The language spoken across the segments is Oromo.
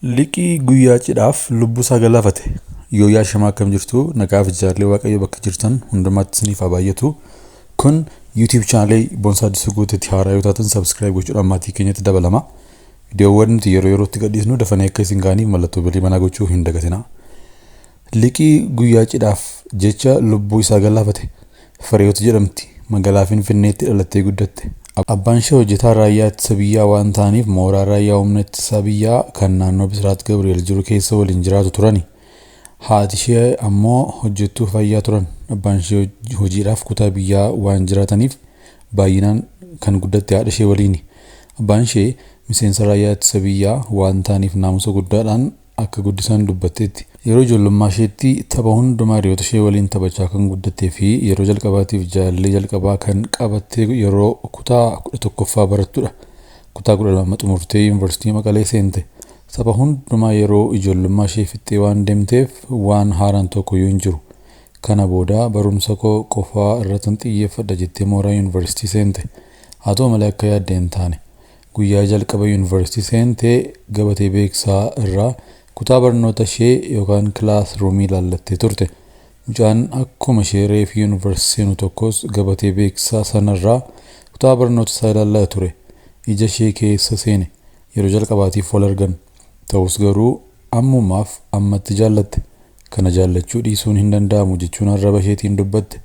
Liqii guyyaa cidhaaf lubbuusaa galaafate. Yooyyaa shamaa akkam jirtu nagaaf jaalallee waaqayyo bakka jirtan hundumaatti isiniif haa baay'atu. Kun YouTube chaanalii Boonsaa Addisuu Guuteetti haaraa yoo taatan subscribe gochuudhaan maatii keenyatti dabalama. Viidiyoowwan nuti yeroo yerootti gadhiisnu dafanii akka isin ga'aniif mallattoo bilii banaa gochuu hin dagatinaa. Liqii guyyaa cidhaaf jecha lubbuu isaa galaafate. Fireewoot jedhamti. Magaalaa Finfinneetti dhalattee guddatte. Abbaan ishee hojjetaa raayyaa ittisa biyyaa waan ta'aniif mooraa raayyaa humna ittisa biyyaa kan naannoo Bisiraat Gabri'eel jiru keessa waliin jiraatu turani. Haati ishee ammoo hojjettuu fayyaa turan. Abbaan ishee hojiidhaaf kutaa biyyaa waan jiraataniif baay'inaan kan guddatte haadha ishee waliini. Abbaan ishee miseensa raayyaa ittisa biyyaa waan ta'aniif naamusa guddaadhaan akka guddisan dubbatteetti. Yeroo ijoollummaa isheetti tapha hundumaa hiriyoota ishee waliin taphachaa kan guddattee fi yeroo jalqabaatiif jaalallee jalqabaa kan qabatte yeroo kutaa 11ffaa barattudha. Kutaa 12 xumurtee yuunivarsiitii Maqalee seente. Tapha hundumaa yeroo ijoollummaa ishee fixxee waan deemteef waan haaraan tokko iyyuu hin jiru. Kana booda barumsa koo qofaa irrattan xiyyeeffadha jettee mooraa yuunivarsiitii seente. Haa ta'u malee akka yaadde hin taane. Guyyaa jalqaba yuunivarsiitii seentee gabatee beeksisaa irraa kutaa barnoota ishee yookaan kilaas ruumii ilaallattee turte. Mucaan akkuma ishee reefu yuunivarsiitii seenu tokkos gabatee beeksisaa sanarraa kutaa barnoota isaa ilaallata ture. Ija ishee keessa seene. Yeroo jalqabaatiif wal argan. Ta'us garuu ammumaaf ammatti jaallatte. Kana jaallachuu dhiisuun hin danda'amu jechuun arraba isheetiin dubbatte.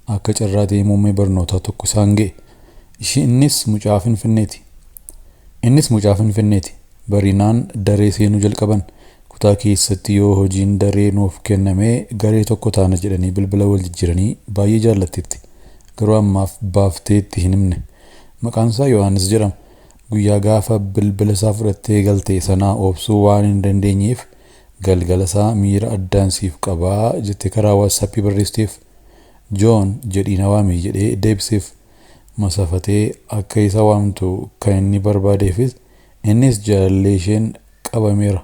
Akka carraa ta'ee muummee barnootaa tokko isaan ga'e. Innis mucaa Finfinneeti. Innis mucaa Finfinneeti. Barinaan daree seenuu jalqaban. Kutaa keessatti yoo hojiin daree nuuf kennamee garee tokko taana jedhanii bilbila wal jijjiiranii baay'ee jaallatteetti. Garuu ammaaf baaftee itti hin himne. Maqaan isaa Yohaannis jedhama. Guyyaa gaafa bilbila isaa fudhattee galte sanaa obsuu waan hin dandeenyeef galgala isaa miira addaan siif qabaa jettee karaa waatsaappii barreessiteef. Joon jedhii na waami jedhee deebiseef. Masafatee akka isa waamtu kan inni barbaadeefis innis jaalallee isheen qabameera.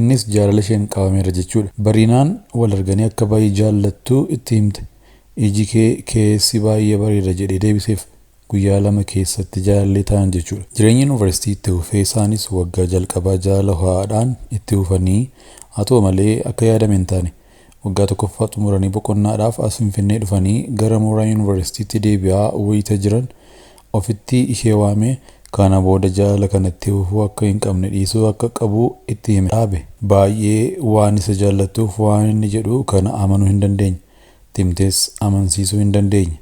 Innis jaalala isheen qabameera jechuudha. Barinaan wal arganii akka baay'ee jaallattu itti himte. Iji kee keessi baay'ee bareeda jedhee deebiseef. Guyyaa lama keessatti jaalallee ta'an jechuudha. Jireenya yuunivarsiitii itti fufee isaanis waggaa jalqabaa jaalala ho'aadhaan itti fufanii haa ta'u malee akka yaadame hin taane. Waggaa tokkoffaa xumuranii boqonnaadhaaf as Finfinnee dhufanii gara mooraa yuunivarsiitiitti deebi'aa wayita jiran ofitti ishee waamee kana booda jaalala kanatti fufuu akka hin qabne dhiisuu akka qabu itti hime dhaabe. Baay'ee waan isa jaallattuuf waan inni jedhu kana amanuu hin dandeenye. Timtees amansiisuu hin dandeenye.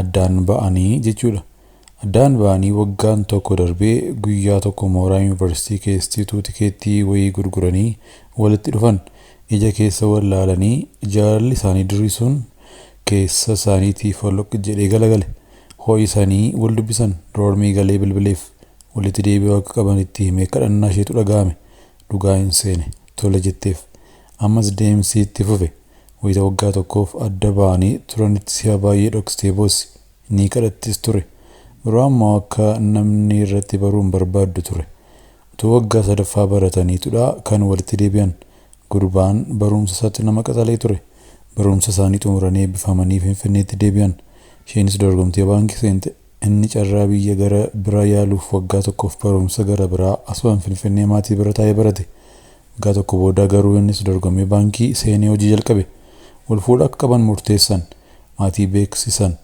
Addaan ba'anii jechuudha. Addaan ba'anii waggaan tokko darbee guyyaa tokko mooraa yuunivarsiitii keessattuu tikeettii wayii gurguranii walitti dhufan. Ija keessa wal laalanii jaalalli isaanii durii sun keessa isaaniitii folloq jedhee galagale. Ho'i isaanii wal dubbisan. Doormii galee bilbileef. Walitti deebi'uu akka qaban itti himee kadhannaa isheetu dhaga'ame. Dhugaa hin seene. Tole jetteef. Ammas deemsi itti fufe. Wayita waggaa tokkoof adda ba'anii turanitti si'a baay'ee dhoksitee boossi. Ni kadhattis ture. Yeroo ammoo akka namni irratti baruu hin barbaaddu ture. Utuu waggaa sadaffaa barataniitudha kan walitti deebi'an. Gurbaan barumsa isaatti nama qaxalee ture. Barumsa isaanii xumuranii eebbifamanii Finfinneetti deebi'an. Isheenis dorgomtee baankii seente. Inni carraa biyya gara biraa yaaluuf waggaa tokkoof barumsa gara biraa asumaan Finfinnee maatii bira taa'ee barate. Waggaa tokko booda garuu innis dorgommii baankii seenee hojii jalqabe. Wal fuudhuu akka qaban murteessan. Maatii beeksisan.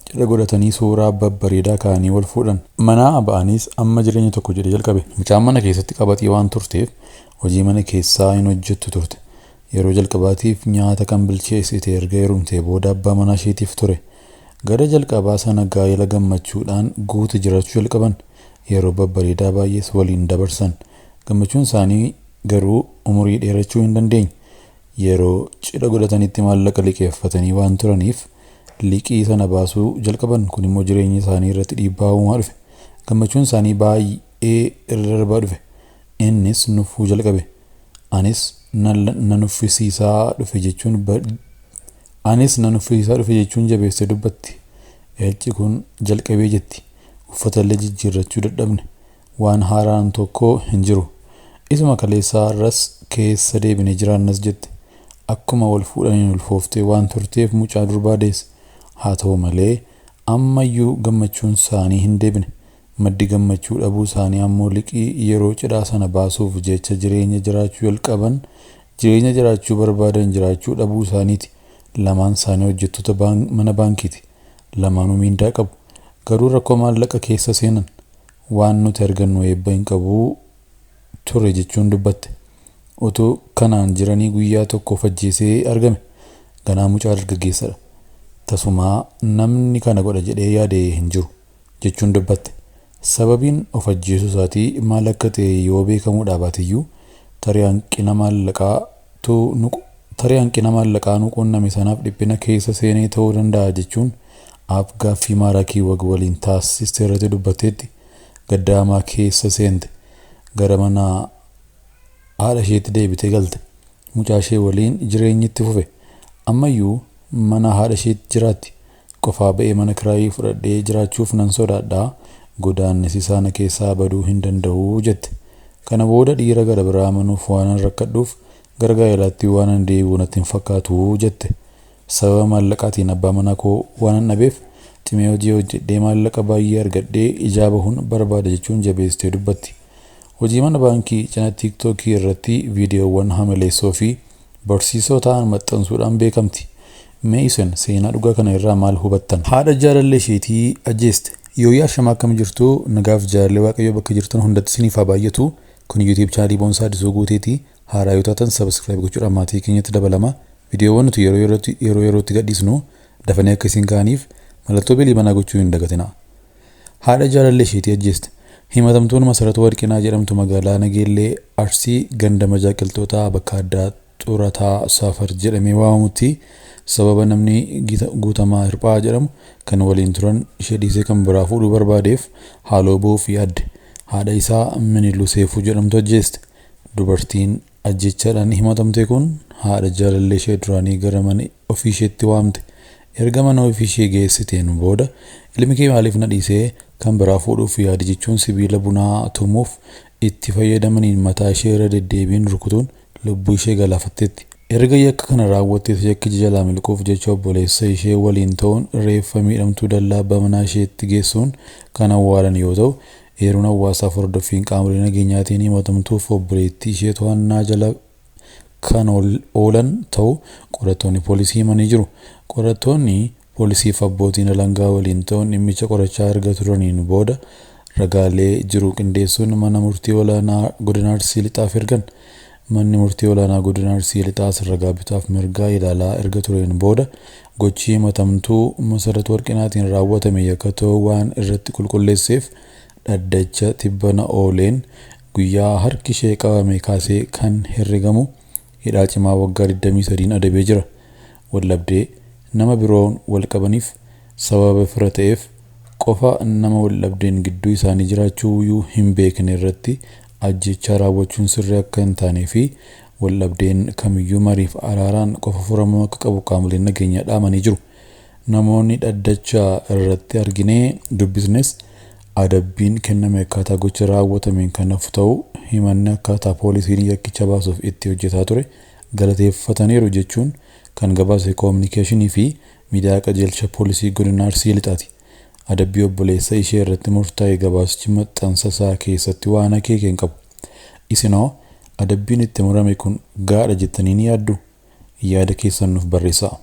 Cidha godhatanii suuraa babbareedaa ka'anii wal fuudhan. Manaa ba'aniis amma jireenya tokko jedhee jalqabe. Mucaan mana keessatti qabaxii waan turteef hojii mana keessaa hin hojjettu turte. Yeroo jalqabaatiif nyaata kan bilcheessite erga heerumtee booda abbaa manaa isheetiif ture. Gara jalqabaa sana gaa'ela gammachuudhaan guute jiraachuu jalqaban. Yeroo babbareedaa baay'ees waliin dabarsan. Gammachuun isaanii garuu umurii dheerachuu hin dandeenye. Yeroo cidha godhatanitti maallaqa liqeeffatanii waan turaniif liqii sana baasuu jalqaban. Kun immoo jireenya isaanii irratti dhiibbaa uumaa dhufe. Gammachuun isaanii baay'ee irra darbaa dhufe. Innis nuffuu jalqabe. Anis na nuffisiisaa dhufe jechuun Anis na nuffisiisaa dhufe jechuun jabeessee dubbatti. Elci kun jalqabee jetti. Uffata illee jijjiirrachuu dadhabne. Waan haaraan tokko hin jiru. Isuma kaleessaa irras keessa deebinee jiraannas jette. Akkuma wal fuudhaniin ulfooftee waan turteef mucaa durbaa deesse. Haa ta'u malee ammayyuu gammachuun isaanii hin deebine. Maddi gammachuu dhabuu isaanii ammoo liqii yeroo cidhaa sana baasuuf jecha jireenya jiraachuu jalqaban jireenya jiraachuu barbaadan jiraachuu dhabuu isaaniiti. Lamaan isaanii hojjettoota mana baankiiti. Lamaanuu miindaa qabu. Garuu rakkoo maallaqa keessa seenan. Waan nuti argannu eebba hin qabu ture jechuun dubbatte. Utuu kanaan jiranii guyyaa tokko of ajjeesee argame. Ganaa mucaa dargaggeessadha. Tasumaa namni kana godha jedhee yaade hin jiru jechuun dubbatte. Sababiin of ajjeesuu isaatii maal akka ta'e yoo beekamuudhaa baateyyuu tarii hanqina maallaqaa nu qunname sanaaf dhiphina keessa seenee ta'uu danda'a jechuun aaf gaaffii Maaraakii Wag waliin taasiste irratti dubbatteetti. Gadda hamaa keessa seente. Gara mana haadha isheetti deebitee galte. Mucaa ishee waliin jireenyi itti fufe. Ammayyuu mana haadha isheetti jiraatti. Qofaa ba'ee mana kiraayii fudhadhee jiraachuuf nan sodaadhaa. Godaannisi sana keessaa baduu hin danda'u jette. Kana booda dhiira gara biraa amanuuf waanan rakkadhuuf gara gaa'elaatti waanan deebi'u natti hin fakkaatu jette. Sababa maallaqaatiin abbaa manaa koo waanan dhabeef cimee hojii hojjedhee maallaqa baay'ee argadhee ijaa bahuun barbaada jechuun jabeessitee dubbatti. Hojii mana baankii cina tiiktookii irratti viidiyoowwan hamaleessoo fi barsiisoo ta'an maxxansuudhaan beekamti. Mee isin seenaa dhugaa kana irraa maal hubattan? Haadha jaalallee isheetii ajjeeste. Yooyyaa shamaa akkam jirtu nagaaf jaalallee Waaqayyoo bakka jirtan hundatti isiniif haa baay'atu. Kun YouTube chaanalii Boonsaa Addisuu Guuteeti. Haaraa yoo taatan subscribe gochuudhaan maatii keenyatti dabalama. Viidiyoowwan nuti yeroo yerootti gadhiisnu dafanii akka isin ga'aniif mallattoo bilii banaa gochuu hin dagatinaa. Haadha jaalallee isheetii ajjeeste. Himatamtuun Masaratuu Warqinaa jedhamtu magaalaa Nageellee Arsii ganda Majaaqiltootaa bakka addaa Xurataa Safar jedhamee waamamutti sababa namni Guutamaa Hirphaa jedhamu kan waliin turan ishee dhiisee kan biraa fuudhuu barbaadeef haaloo ba'uuf yaadde. Haadha isaa Miniluu Seefuu jedhamtu ajjeeste. Dubartiin ajjechaadhaan himatamte kun haadha jaalallee ishee duraanii gara mana ofii isheetti waamte. Erga mana ofii ishee geessiteen booda ilmi kee maaliif na dhiisee kan biraa fuudhuuf yaade jechuun sibiila bunaa tumuuf itti fayyadamaniin mataa ishee irra deddeebiin rukutuun lubbuu ishee galaafatteetti. Erga yakka kana raawwattees yakkicha jalaa miliquuf jecha obboleessa ishee waliin ta'uun reeffa miidhamtuu dallaa abbaa manaa isheetti geessuun kan awwaalan yoo ta'u, eeruun hawaasaaf hordoffiin qaamolee nageenyaatiin himatamtuuf obboleettii ishee to'annaa jala kan oolan ta'uu qorattoonni poolisii himanii jiru. Qorattoonni poolisiif abbootiin alangaa waliin ta'uun dhimmicha qorachaa erga turaniin booda ragaalee jiru qindeessuun mana murtii olaanaa godina Arsii Lixaaf ergan. Manni murtii olaanaa godina Arsii Lixaas ragaa bitaaf mirgaa ilaalaa erga tureen booda gochi himatamtuu Masaratuu Warqinaatiin raawwatame yakka ta'uu waan irratti qulqulleesseef dhaddacha tibbana ooleen guyyaa harki ishee qabame kaasee kan herregamu hidhaa cimaa waggaa 23 adabee jira. Wallabdee nama biroon wal qabaniif sababa fira ta'eef qofa nama wallabdeen gidduu isaanii jiraachuu iyyuu hin beekne irratti ajjechaa raawwachuun sirrii akka hin taanee fi wallabdeen kamiyyuu mariif araaraan qofa furamuu akka qabu qaamoleen nageenyaa dhaamanii jiru. Namoonni dhaddacha irratti arginee dubbisnes adabbiin kenname akkaataa gocha raawwatameen kan hafu ta'uu himanni akkaataa poolisiin yakkicha baasuuf itti hojjetaa ture galateeffataniiru jechuun kan gabaase koominikeeshinii fi miidiyaa qajeelcha poolisii godina Arsii Lixaati. Adabbii obboleessa ishee irratti murtaa'e gabaasichi maxxansa isaa keessatti waan akeeke hin qabu. Isinoo adabbiin itti murame kun gaadha jettanii ni yaaddu? Yaada keessan nuuf barreessaa.